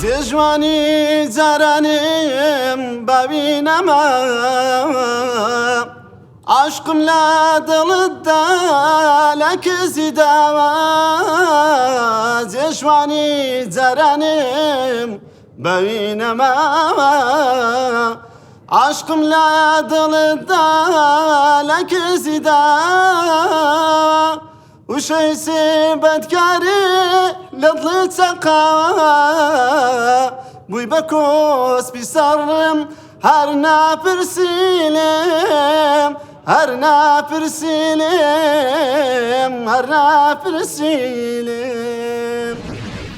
جێژوانی جارانم باوی نەما عاشقم لە دڵتدا لە کزی داوە جێژوانی جارانم باوی نەماوە عاشقم لە دڵتدا لە کزی داوە وشەی سێ بەدکاری لە دڵی چەقاوە بووی بە کۆسپی سەرم هەر ناپرسی لێم هەر ناپرسی لێم هەر ناپرسی لێم.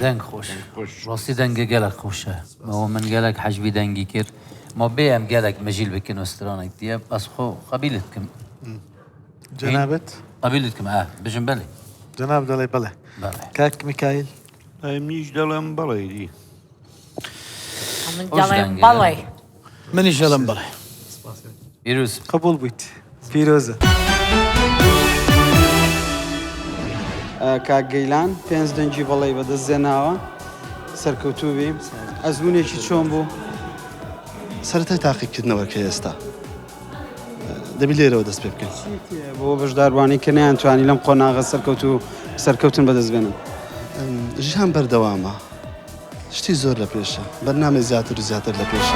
دەنگ خۆش ڕاستی دەنگە گەلەک خۆشە مەوە من گەلەک حەجبی دەنگی کرد ما بێ ئەم گەلەک مەژیل بکن و سترانێک دیە بەس خۆ قەبیلت بکەم جەنابت؟ قەبیلت کەم ئا بژم بەلێ. جەناب دەڵێ بەڵێ. بەڵێ. کاک میکایل؟ ئەی منیش دەڵێم بەڵێ دی. من دەڵێم بەڵێ. منیش دەڵێم بەڵێ. پیرۆز. قبوڵ بوویت. پیرۆزە. کاک گەیلان پێنج دەنگی بەڵێی بەدەست زێناوە سەرکەوتوو بی. ئەزموونێکی چۆن بوو؟ سەرەتای تاقیکردنەوەکە ئێستا. دەبی لێرەوە دەست پێ بکەین. بۆ بەشداربووانی کە نەیانتوانی لەم قۆناغە سەرکەوتوو سەرکەوتن بەدەست بێنن؟ ژیان بەردەوامە، شتی زۆر لە پێشە، بەرنامەی زیاتر و زیاتر لە پێشە.